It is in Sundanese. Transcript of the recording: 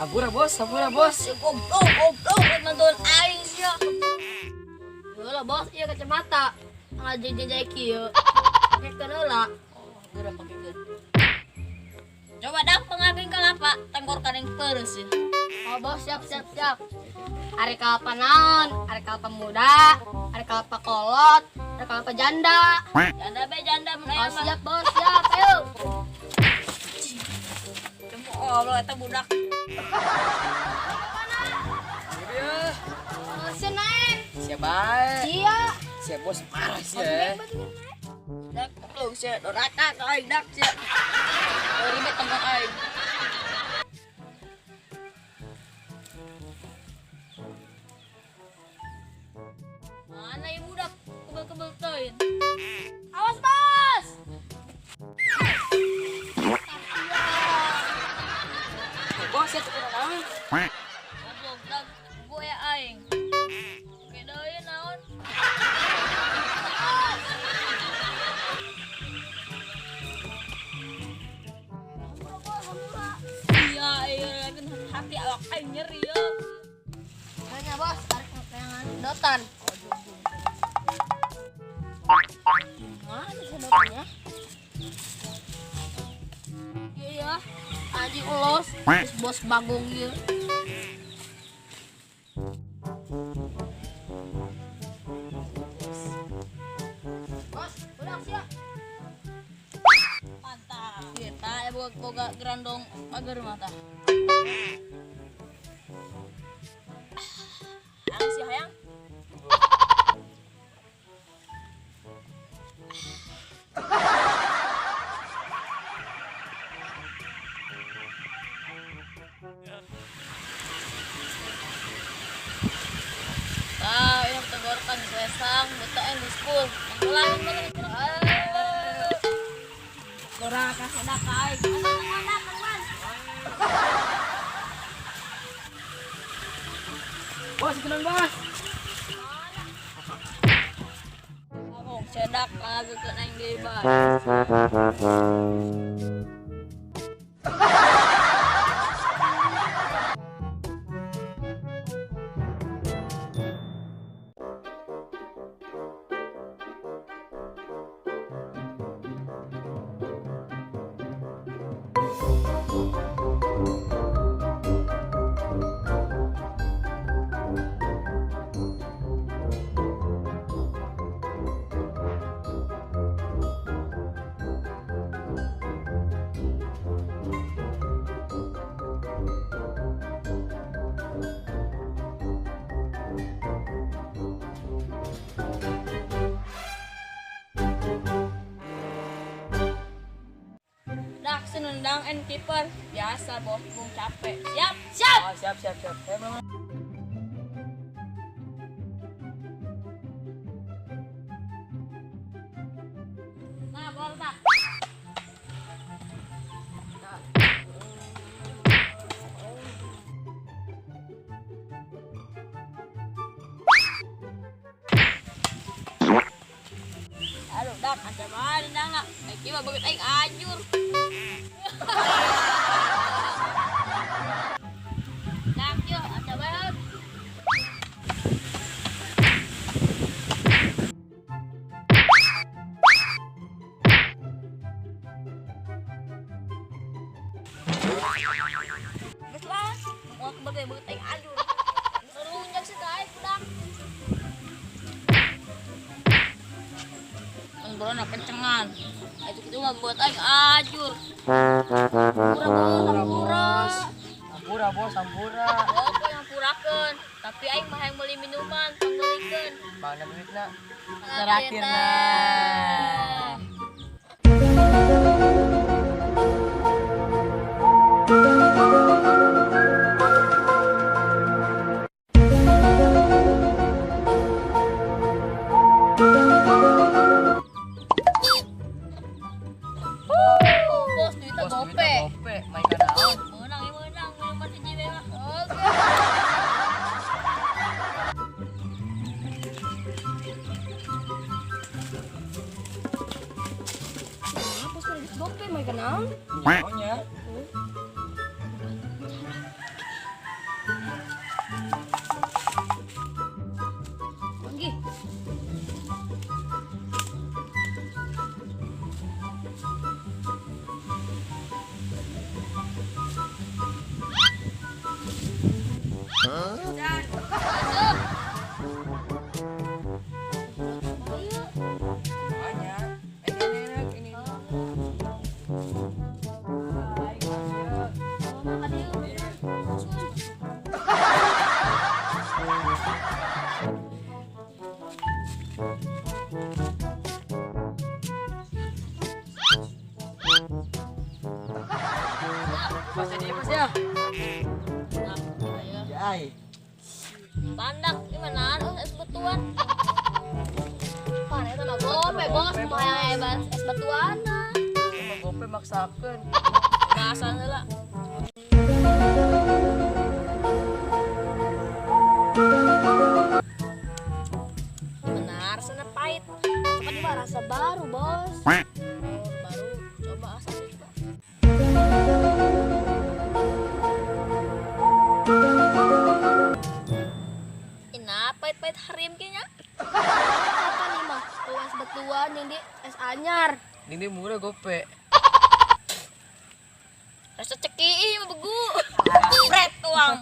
Hampura bos, hampura bos. Si goblok, goblok nonton aing sia. Heula bos, ieu kacamata. Ngajeng-jeng kieu. Pakekeun heula. Oh, geura pakekeun. Coba dak pengageng kelapa, tenggorokan yang peres ya. Oh bos, siap siap siap. Ari kalapa naon? Ari kalapa muda, ari kalapa kolot, ari kalapa janda. Janda be janda mun aya mah. Siap bos, siap, ayo. Cemu Allah eta budak. Iya. Oh, sia naik. Siap bae. Sia. Siap bos marah sia. Dak goblok sia, doraka ka aing dak sia. Ribet tengkok aing. Mana ibu budak kebel-kebel teuing. Awas, Bos. Bos, sia teu naon. Goblok dak gue ya aing. Oke deui naon? Iya, iya, kan hati awak aing nyeri ya. Mana bos, tarik tayangan sedotan. Mana sedotannya? Iya ya, anjing ulos, terus bos bagong ieu. Bos, udah siap. Mantap. Kita ya boga gerandong pagar mata. Hayang sih hayang. Ah, ini tenggorokan selesang, betain di school. Lain mana? Doraka sedaka aing. Mana mana. Bos, tenang bos. Ngomong sedak lagi ke aing deui bae. Dak senendang and keeper biasa bos bung capek. Siap, siap. Oh, siap siap siap. Saya memang Nah, bol tak. Aduh, dak ancaman nendang nak. Aing mah beungeut aing ajur. Dak yeuh, ancaman. Geus lah, mau kebeut beungeut aing ajur. Nurunjak sih aing budak. Tenggorokan kencengan. Itu kitu mah buat aing ajur. Hampura bos, hampura. Hampura bos, hampura. Oh, kok yang hampurakeun. Tapi aing mah hayang meuli minuman, pangbeulikeun. Mana duitna? Terakhir nah. Bos, duitnya Bos, gope. duitna gope. Main ka naon? Meunang, ya meunang minuman hiji we mah. Oke. Bos, mana duit gope, main ka naon? Naonnya? Pas jadi pas ya. Ayo. Ya ai. Pandak gimana oh es batuan. Pan eta mah gope bos mau hayang aya es batuan. Sama gope maksakeun. Bahasan heula. Benar, sana pahit. Tapi ini mah rasa baru, bos. Oh, baru coba asa coba. Ina pahit-pahit harim kayaknya. Apa nih mah? Tuh es batuan yang di es anyar. Ini murah gope. Rasa ceki mah begu. Pret tuang.